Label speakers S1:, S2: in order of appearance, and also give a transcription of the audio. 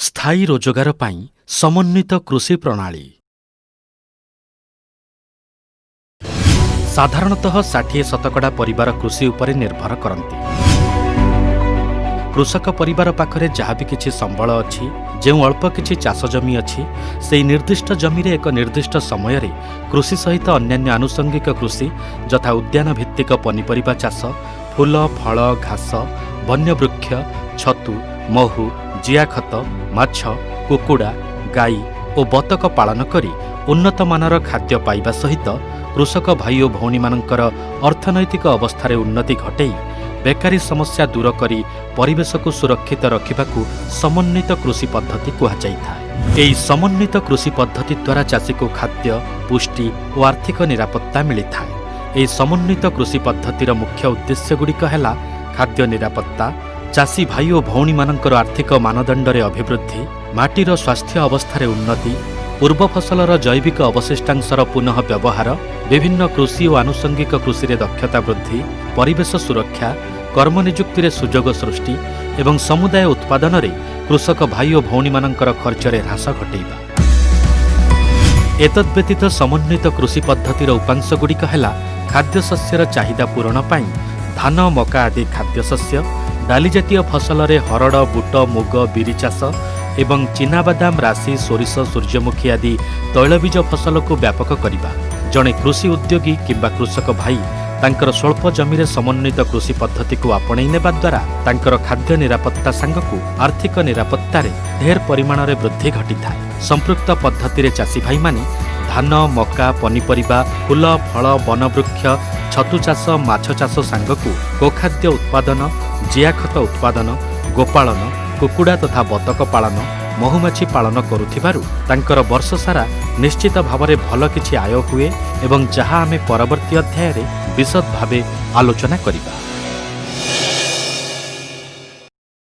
S1: ସ୍ଥାୟୀ ରୋଜଗାର ପାଇଁ ସମନ୍ୱିତ କୃଷି ପ୍ରଣାଳୀ। ସାଧାରଣତଃ 60% ପରିବାର କୃଷି ଉପରେ ନିର୍ଭର କରନ୍ତି। କୃଷକ ପରିବାର ପାଖରେ ଯାହା ବି କିଛି ସମ୍ବଳ ଅଛି, ଯେଉଁ ଅଳ୍ପ କିଛି ଚାଷ ଜମି ଅଛି, ସେହି ନିର୍ଦ୍ଦିଷ୍ଟ ଜମିରେ ଏକ ନିର୍ଦ୍ଦିଷ୍ଟ ସମୟରେ କୃଷି ସହିତ ଅନ୍ୟାନ୍ୟ ଆନୁଷଙ୍ଗିକ କୃଷି ଯଥା ଉଦ୍ୟାନ ଭିତ୍ତିକ ପନିପରିବା ଚାଷ, ଫୁଲ, ଫଳ, ଘାସ, ବନ୍ୟବୃକ୍ଷ, ଛତୁ, ମହୁ, ଜିଆଖତ, ମାଛ, କୁକୁଡ଼ା, ଗାଈ ଓ ବତକ ପାଳନ କରି ଉନ୍ନତମାନର ଖାଦ୍ୟ ପାଇବା ସହିତ କୃଷକ ଭାଇ ଓ ଭଉଣୀମାନଙ୍କର ଅର୍ଥନୈତିକ ଅବସ୍ଥାରେ ଉନ୍ନତି ଘଟେଇ ବେକାରୀ ସମସ୍ୟା ଦୂର କରି ପରିବେଶକୁ ସୁରକ୍ଷିତ ରଖିବାକୁ ସମନ୍ୱିତ କୃଷି ପଦ୍ଧତି କୁହାଯାଇଥାଏ। ଏହି ସମନ୍ୱିତ କୃଷି ପଦ୍ଧତି ଦ୍ୱାରା ଚାଷୀକୁ ଖାଦ୍ୟ, ପୁଷ୍ଟି ଓ ଆର୍ଥିକ ନିରାପତ୍ତା ମିଳିଥାଏ। ଏହି ସମନ୍ୱିତ କୃଷି ପଦ୍ଧତିର ମୁଖ୍ୟ ଉଦ୍ଦେଶ୍ୟଗୁଡ଼ିକ ହେଲା ଖାଦ୍ୟ ନିରାପତ୍ତା, ଚାଷୀ ଭାଇ ଓ ଭଉଣୀମାନଙ୍କର ଆର୍ଥିକ ମାନଦଣ୍ଡରେ ଅଭିବୃଦ୍ଧି, ମାଟିର ସ୍ୱାସ୍ଥ୍ୟ ଅବସ୍ଥାରେ ଉନ୍ନତି, ପୂର୍ବ ଫସଲର ଜୈବିକ ଅବଶିଷ୍ଟାଂଶର ପୁନଃ ବ୍ୟବହାର, ବିଭିନ୍ନ କୃଷି ଓ ଆନୁଷଙ୍ଗିକ କୃଷିରେ ଦକ୍ଷତା ବୃଦ୍ଧି, ପରିବେଶ ସୁରକ୍ଷା, କର୍ମନିଯୁକ୍ତିରେ ସୁଯୋଗ ସୃଷ୍ଟି ଏବଂ ସମୁଦାୟ ଉତ୍ପାଦନରେ କୃଷକ ଭାଇ ଓ ଭଉଣୀମାନଙ୍କର ଖର୍ଚ୍ଚରେ ହ୍ରାସ ଘଟେଇବା। ଏତଦ୍ ବ୍ୟତୀତ ସମନ୍ୱିତ କୃଷି ପଦ୍ଧତିର ଉପାଂଶଗୁଡ଼ିକ ହେଲା ଖାଦ୍ୟଶସ୍ୟର ଚାହିଦା ପୂରଣ ପାଇଁ ଧାନ, ମକା ଆଦି ଖାଦ୍ୟଶସ୍ୟ, ଡାଲିଜାତୀୟ ଫସଲରେ ହରଡ଼, ବୁଟ, ମୁଗ, ବିରି ଚାଷ ଏବଂ ଚିନାବାଦାମ, ରାଶି, ସୋରିଷ, ସୂର୍ଯ୍ୟମୁଖୀ ଆଦି ତୈଳବୀଜ ଫସଲକୁ ବ୍ୟାପକ କରିବା। ଜଣେ କୃଷି ଉଦ୍ୟୋଗୀ କିମ୍ବା କୃଷକ ଭାଇ ତାଙ୍କର ସ୍ୱଳ୍ପ ଜମିରେ ସମନ୍ୱିତ କୃଷି ପଦ୍ଧତିକୁ ଆପଣେଇ ନେବା ଦ୍ୱାରା ତାଙ୍କର ଖାଦ୍ୟ ନିରାପତ୍ତା ସାଙ୍ଗକୁ ଆର୍ଥିକ ନିରାପତ୍ତାରେ ଢେର ପରିମାଣରେ ବୃଦ୍ଧି ଘଟିଥାଏ। ସମ୍ପୃକ୍ତ ପଦ୍ଧତିରେ ଚାଷୀ ଭାଇମାନେ ଧାନ, ମକା, ପନିପରିବା, ଫୁଲ, ଫଳ, ବନବୃକ୍ଷ, ଛତୁ ଚାଷ, ମାଛ ଚାଷ ସାଙ୍ଗକୁ ଗୋଖାଦ୍ୟ ଉତ୍ପାଦନ, ଜିଆଖତ ଉତ୍ପାଦନ, ଗୋପାଳନ, କୁକୁଡ଼ା ତଥା ବତକ ପାଳନ, ମହୁମାଛି ପାଳନ କରୁଥିବାରୁ ତାଙ୍କର ବର୍ଷସାରା ନିଶ୍ଚିତ ଭାବରେ ଭଲ କିଛି ଆୟ ହୁଏ ଏବଂ ଯାହା ଆମେ ପରବର୍ତ୍ତୀ ଅଧ୍ୟାୟରେ ବିଶଦ ଭାବେ ଆଲୋଚନା କରିବା।